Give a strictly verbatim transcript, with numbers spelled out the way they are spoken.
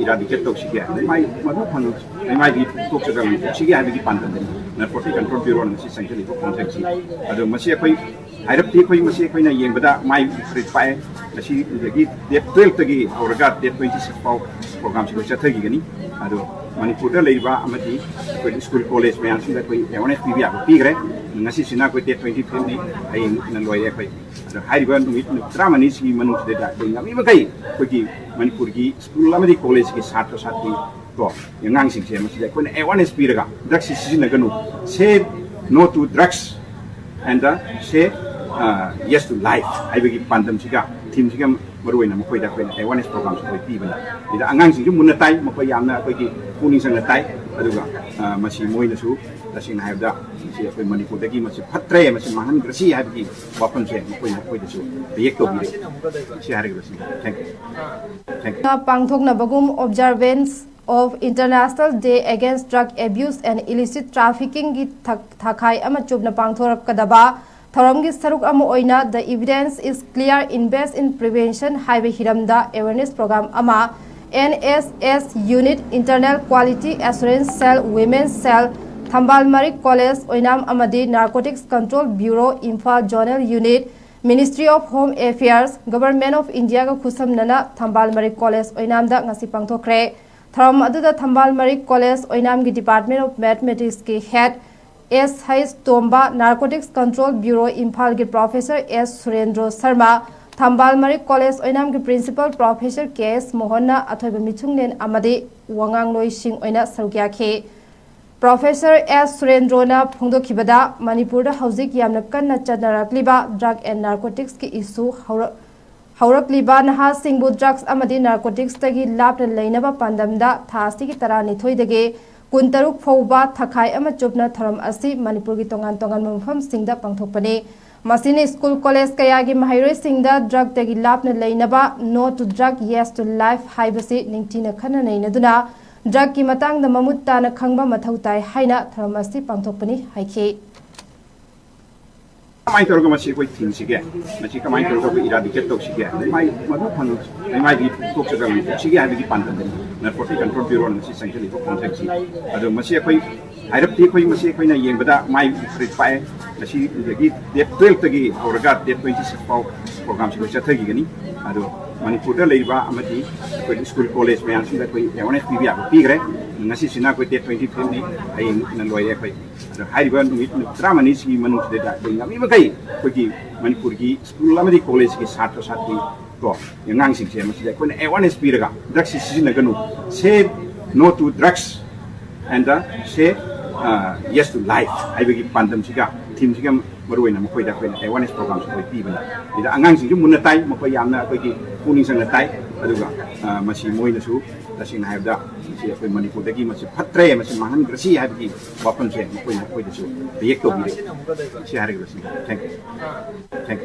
ꯏꯔꯥꯗꯤꯀꯦꯠ ꯇꯧꯁꯤꯒꯦ, ꯃꯥꯏ ꯃꯗꯨ ꯐꯪ ꯃꯥꯏꯗꯤ ꯄꯨꯊꯣꯛꯆꯒ ꯂꯧꯊꯣꯛꯁꯤꯒꯦ ꯍꯥꯏꯕꯒꯤ ꯄꯥꯟꯗꯝꯗꯅꯤ ꯅꯥꯔꯀꯣꯇꯤꯛ ꯀꯟꯇ꯭ꯔꯣꯜ ꯕ꯭ꯌꯨꯔꯣꯅ ꯉꯁꯤ ꯆꯪꯁꯤꯜꯂꯤꯕ ꯈꯣꯡꯊꯥꯡꯁꯤ꯫ ꯑꯗꯣ ꯃꯁꯤ ꯑꯩꯈꯣꯏ ꯍꯥꯏꯔꯞꯇꯤ ꯑꯩꯈꯣꯏ ꯃꯁꯤ ꯑꯩꯈꯣꯏꯅ ꯌꯦꯡꯕꯗ ꯃꯥꯏ ꯈꯔ ꯄꯥꯛꯑꯦ꯫ ꯉꯁꯤꯗꯒꯤ ꯗꯦꯠ ꯇꯨꯌꯦꯜꯐꯇꯒꯤ ꯍꯧꯔꯒ ꯗꯦꯠ ꯇ꯭ꯋꯦꯟꯇꯤ ꯁꯤꯛꯁ ꯐꯥꯎ ꯄ꯭ꯔꯣꯒ꯭ꯔꯥꯝꯁꯤ ꯑꯩꯈꯣꯏ ꯆꯠꯊꯈꯤꯒꯅꯤ꯫ ꯑꯗꯣ ꯃꯅꯤꯄꯨꯔꯗ ꯂꯩꯔꯤꯕ ꯑꯃꯗꯤ ꯑꯩꯈꯣꯏ ꯁ꯭ꯀꯨꯜ ꯀꯣꯂꯦꯖ ꯃꯌꯥꯝꯁꯤꯡꯗ ꯑꯩꯈꯣꯏ ꯑꯦꯋꯥꯔꯅꯦꯁ ꯄꯤꯕ ꯌꯥꯕ ꯄꯤꯈ꯭ꯔꯦ꯫ ꯉꯁꯤꯁꯤꯅ ꯑꯩꯈꯣꯏ ꯗꯦꯠ ꯇ꯭ꯋꯦꯟꯇꯤ ꯐꯤꯐꯅꯤ, ꯍꯌꯦꯡꯅ ꯂꯣꯏꯔꯦ ꯑꯩꯈꯣꯏ꯫ ꯑꯗꯣ ꯍꯥꯏꯔꯤꯕ ꯅꯨꯃꯤꯠ ꯇꯔꯥꯃꯔꯤꯁꯤꯒꯤ ꯃꯅꯨꯡꯁꯤꯗ ꯑꯩꯈꯣꯏ ꯉꯝꯃꯤꯕꯃꯈꯩ ꯑꯩꯈꯣꯏꯒꯤ ꯃꯅꯤꯄꯨꯔꯒꯤ ꯁ꯭ꯀꯨꯜ ꯑꯃꯗꯤ ꯀꯣꯂꯦꯖꯀꯤ ꯁꯥꯇ꯭ꯔ ꯁꯥꯇ꯭ꯔꯤ ꯀꯣ ꯑꯉꯥꯡꯁꯤꯡꯁꯦ ꯃꯁꯤꯗ ꯑꯩꯈꯣꯏꯅ ꯑꯦꯋꯥꯔꯅꯦꯁ ꯄꯤꯔꯒ ꯗ꯭ꯔꯒꯁꯤ ꯁꯤꯖꯤꯟꯅꯒꯅꯨ, say no to drugs and say yes to life ꯍꯥꯏꯕꯒꯤ ꯄꯥꯟꯗꯝꯁꯤꯒ ꯊꯤꯝꯁꯤꯒ ꯃꯔꯨꯑꯣꯏꯅ ꯃꯈꯣꯏꯗ ꯑꯩꯈꯣꯏꯅ ꯑꯦꯋꯥꯔꯅꯦꯁ ꯄ꯭ꯔꯣꯒ꯭ꯔꯥꯝꯁꯦ ꯑꯩꯈꯣꯏ ꯄꯤꯕꯅꯤ꯫ ꯁꯤꯗ ꯑꯉꯥꯡꯁꯤꯡꯁꯨ ꯃꯨꯟꯅ ꯇꯥꯏ, ꯃꯈꯣꯏ ꯌꯥꯝꯅ ꯑꯩꯈꯣꯏꯒꯤ ꯄꯨꯛꯅꯤꯡ ꯆꯪꯅ ꯇꯥꯏ꯫ ꯑꯗꯨꯒ ꯃꯁꯤ ꯃꯣꯏꯅꯁꯨ ꯇꯁꯦꯡꯅ ꯍꯥꯏꯔꯕꯗ ꯃꯁꯤ ꯑꯩꯈꯣꯏ ꯃꯅꯤꯄꯨꯔꯗꯒꯤ ꯃꯁꯤ ꯐꯠꯇ꯭ꯔꯦ, ꯃꯁꯤ ꯃꯥꯡꯍꯟꯈ꯭ꯔꯁꯤ ꯍꯥꯏꯕꯒꯤ ꯋꯥꯐꯝꯁꯦ ꯃꯈꯣꯏꯅ ꯑꯩꯈꯣꯏꯗꯁꯨ ꯔꯤꯌꯦꯛ ꯇꯧꯕꯤꯔꯦ꯫ ꯁꯤ ꯍꯥꯏꯔꯒ ꯂꯣꯏꯁꯤꯟꯖꯔꯦ꯫ Thank you. Thank you. ꯄꯥꯡꯊꯣꯛꯅꯕꯒꯨꯝ Observance of International Day Against Drug Abuse and Illicit Traffickingꯒꯤ ꯊꯥꯈꯥꯏ ꯑꯃ ꯆꯨꯞꯅ ꯄꯥꯡꯊꯣꯔꯛꯀꯗꯕ ꯊꯧꯔꯝꯒꯤ ꯁꯔꯨꯛ ꯑꯃ ꯑꯣꯏꯅ The Evidence is Clear, Invest in Prevention ꯍꯥꯏꯕ ꯍꯤꯔꯝꯗ ꯑꯦꯋꯦꯔꯅꯦꯁ ꯄ꯭ꯔꯣꯒ꯭ꯔꯥꯝ ꯑꯃ N S S Unit, Internal Quality Assurance Cell, Women's Cell, ꯊꯝꯕꯥꯜ ꯃꯔꯤꯛ ꯀꯣꯂꯦꯖ ꯑꯣꯏꯅꯥꯝ ꯑꯃꯗꯤ Narcotics Control Bureau, Imphal Zonal Unit, Ministry of Home Affairs, Government of Indiaꯒ ꯈꯨꯠꯁꯝꯅꯅ ꯊꯝꯕꯥꯜ ꯃꯔꯤꯛ college ꯑꯣꯏꯅꯥꯝꯗ ꯉꯁꯤ ꯄꯥꯡꯊꯣꯛꯈ꯭ꯔꯦ꯫ ꯊꯧꯔꯝ ꯑꯗꯨꯗ ꯊꯝꯕꯥꯜ ꯃꯔꯤꯛ ꯀꯣꯂꯦꯖ ꯑꯣꯏꯅꯥꯝꯒꯤ Department of Mathematicsꯀꯤ Head S H ꯇꯣꯝꯕ, Narcotics Control Bureau Imphal ꯒꯤ Professor S ꯁꯨꯔꯦꯟꯗ꯭ꯔꯣ ꯁꯔꯃ, ꯊꯝꯕꯥꯜ ꯃꯔꯤꯛ ꯀꯣꯂꯦꯖ ꯑꯣꯏꯅꯥꯝꯒꯤ Principal Professor K S ꯃꯣꯍꯟꯅ ꯑꯊꯣꯏꯕ ꯃꯤꯊꯨꯡꯂꯦꯟ ꯑꯃꯗꯤ ꯋꯥꯉꯥꯡꯂꯣꯏꯁꯤꯡ ꯑꯣꯏꯅ ꯁꯔꯨꯛ ꯌꯥꯈꯤ꯫ Professor S ꯁꯨꯔꯦꯟꯗ꯭ꯔꯣꯅ ꯐꯣꯡꯗꯣꯛꯈꯤꯕꯗ, ꯃꯅꯤꯄꯨꯔꯗ ꯍꯧꯖꯤꯛ ꯌꯥꯝꯅ ꯀꯟꯅ ꯆꯠꯅꯔꯛꯂꯤꯕ drug and narcoticsꯀꯤ issue ꯍꯧꯔꯛ-, ꯍꯧꯔꯛꯂꯤꯕ ꯅꯍꯥꯁꯤꯡꯕꯨ drugs ꯑꯃꯗꯤ narcoticsꯇꯒꯤ ꯂꯥꯞꯅ ꯂꯩꯅꯕ ꯄꯥꯟꯗꯝꯗ ꯊꯥ ꯑꯁꯤꯒꯤ ꯇꯔꯥꯅꯤꯊꯣꯏꯗꯒꯤ ꯀꯨꯟꯇꯔꯨꯛ ꯐꯥꯎꯕ ꯊꯥꯈꯥꯏ ꯑꯃ ꯆꯨꯞꯅ ꯊꯧꯔꯝ ꯑꯁꯤ ꯃꯅꯤꯄꯨꯔꯒꯤ ꯇꯣꯉꯥꯟ ꯇꯣꯉꯥꯟꯕ ꯃꯐꯝꯁꯤꯡꯗ ꯄꯥꯡꯊꯣꯛꯄꯅꯤ꯫ ꯃꯁꯤꯅ ꯁ꯭ꯀꯨꯜ ꯀꯣꯂꯦꯖ ꯀꯌꯥꯒꯤ ꯃꯍꯩꯔꯣꯏꯁꯤꯡꯗ drugꯇꯒꯤ ꯂꯥꯞꯅ ꯂꯩꯅꯕ No to Drug, Yes to Life ꯍꯥꯏꯕꯁꯤ ꯅꯤꯡꯊꯤꯅ ꯈꯟꯅ ꯅꯩꯅꯗꯨꯅ drugꯀꯤ ꯃꯇꯥꯡꯗ ꯃꯃꯨꯠ ꯇꯥꯅ ꯈꯪꯕ ꯃꯊꯧ ꯇꯥꯏ ꯍꯥꯏꯅ ꯊꯧꯔꯝ ꯑꯁꯤ ꯄꯥꯡꯊꯣꯛꯄꯅꯤ ꯍꯥꯏꯈꯤ꯫ ꯀꯃꯥꯏꯅ ꯇꯧꯔꯒ ꯃꯁꯤ ꯑꯩꯈꯣꯏ ꯊꯤꯡꯁꯤꯒꯦ, ꯃꯁꯤ ꯀꯃꯥꯏꯅ ꯇꯧꯔꯒ ꯑꯩꯈꯣꯏ ꯏꯔꯥꯗꯤꯀꯦꯠ ꯇꯧꯁꯤꯒꯦ, ꯃꯥꯏ ꯃꯗꯨ ꯐꯪ ꯃꯥꯏꯗꯒꯤ ꯊꯣꯛꯆꯗꯕ ꯊꯣꯛꯁꯤꯒꯦ ꯍꯥꯏꯕꯒꯤ ꯄꯥꯟꯗꯝꯗꯅꯤ ꯅꯥꯔꯀꯣꯇꯤꯛ ꯀꯟꯇ꯭ꯔꯣꯜ ꯕ꯭ꯌꯨꯔꯣꯅ ꯉꯁꯤ ꯆꯪꯁꯤꯜꯂꯤꯕ ꯈꯣꯡꯆꯠꯁꯤ꯫ ꯑꯗꯣ ꯃꯁꯤ ꯑꯩꯈꯣꯏ ꯍꯥꯏꯔꯞꯇꯤ ꯑꯩꯈꯣꯏ ꯃꯁꯤ ꯑꯩꯈꯣꯏꯅ ꯌꯦꯡꯕꯗ ꯃꯥꯏ ꯈꯔ ꯄꯥꯛꯑꯦ꯫ ꯉꯁꯤꯗꯒꯤ ꯗꯦꯠ ꯇꯨꯌꯦꯜꯐꯇꯒꯤ ꯍꯧꯔꯒ ꯗꯦꯠ ꯇ꯭ꯋꯦꯟꯇꯤ ꯁꯤꯛꯁ ꯐꯥꯎ ꯄ꯭ꯔꯣꯒ꯭ꯔꯥꯝꯁꯤ ꯑꯩꯈꯣꯏ ꯆꯠꯊꯈꯤꯒꯅꯤ꯫ ꯑꯗꯣ ꯃꯅꯤꯄꯨꯔꯗ ꯂꯩꯔꯤꯕ ꯑꯃꯗꯤ ꯑꯩꯈꯣꯏ ꯁ꯭ꯀꯨꯜ ꯀꯣꯂꯦꯖ ꯃꯌꯥꯝꯁꯤꯡꯗ ꯑꯩꯈꯣꯏ ꯑꯦꯋꯥꯔꯅꯦꯁ ꯄꯤꯕ ꯌꯥꯕ ꯄꯤꯈ꯭ꯔꯦ꯫ ꯉꯁꯤꯁꯤꯅ ꯑꯩꯈꯣꯏ ꯗꯦꯠ ꯇ꯭ꯋꯦꯟꯇꯤ ꯐꯤꯐꯅꯤ, ꯍꯌꯦꯡꯅ ꯂꯣꯏꯔꯦ ꯑꯩꯈꯣꯏ꯫ ꯑꯗꯣ ꯍꯥꯏꯔꯤꯕ ꯅꯨꯃꯤꯠ ꯇꯔꯥꯃꯔꯤꯁꯤꯒꯤ ꯃꯅꯨꯡꯁꯤꯗ ꯑꯩꯈꯣꯏ ꯉꯝꯃꯤꯕꯃꯈꯩ ꯑꯩꯈꯣꯏꯒꯤ ꯃꯅꯤꯄꯨꯔꯒꯤ ꯁ꯭ꯀꯨꯜ ꯑꯃꯗꯤ ꯀꯣꯂꯦꯖꯀꯤ ꯁꯥꯇ꯭ꯔ ꯁꯥꯇ꯭ꯔꯤ ꯀꯣ ꯑꯉꯥꯡꯁꯤꯡꯁꯦ ꯃꯁꯤꯗ ꯑꯩꯈꯣꯏꯅ ꯑꯦꯋꯥꯔꯅꯦꯁ ꯄꯤꯔꯒ ꯗ꯭ꯔꯒꯁꯁꯤ ꯁꯤꯖꯤꯟꯅꯒꯅꯨ, say no to drugs and say yes to life ꯍꯥꯏꯕꯒꯤ ꯄꯥꯟꯗꯝꯁꯤꯒ ꯊꯤꯝꯁꯤꯒ ꯃꯔꯨꯑꯣꯏꯅ ꯃꯈꯣꯏꯗ ꯑꯩꯈꯣꯏꯅ ꯑꯦꯋꯥꯔꯅꯦꯁ ꯄ꯭ꯔꯣꯒ꯭ꯔꯥꯝꯁꯤ ꯑꯩꯈꯣꯏ ꯄꯤꯕꯅꯤ꯫ ꯁꯤꯗ ꯑꯉꯥꯡꯁꯤꯡꯁꯨ ꯃꯨꯟꯅ ꯇꯥꯏ, ꯃꯈꯣꯏ ꯌꯥꯝꯅ ꯑꯩꯈꯣꯏꯒꯤ ꯄꯨꯛꯅꯤꯡ ꯆꯪꯅ ꯇꯥꯏ꯫ ꯑꯗꯨꯒ ꯃꯁꯤ ꯃꯣꯏꯅꯁꯨ ꯇꯁꯦꯡꯅ ꯍꯥꯏꯔꯕꯗ ꯃꯁꯤ ꯑꯩꯈꯣꯏ ꯃꯅꯤꯄꯨꯔꯗꯒꯤ ꯃꯁꯤ ꯐꯠꯇ꯭ꯔꯦ, ꯃꯁꯤ ꯃꯥꯡꯍꯟꯈ꯭ꯔꯁꯤ ꯍꯥꯏꯕꯒꯤ ꯋꯥꯐꯝꯁꯦ ꯃꯈꯣꯏꯅ ꯑꯩꯈꯣꯏꯗꯁꯨ ꯔꯤꯌꯦꯛ ꯇꯧꯕꯤꯔꯦ꯫ ꯁꯤ ꯍꯥꯏꯔꯒ ꯂꯣꯏꯁꯤꯟꯖꯔꯦ꯫ Thank you꯫ Thank you꯫